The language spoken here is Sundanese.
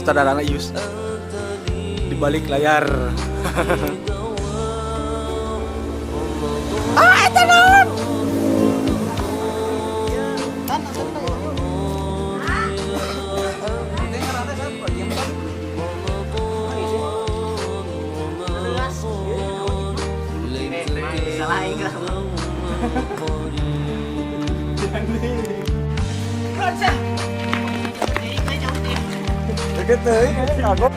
Sutradarana Ius di balik layar. Ah, eta naon? Salah aing lah. Deket teuing kagok.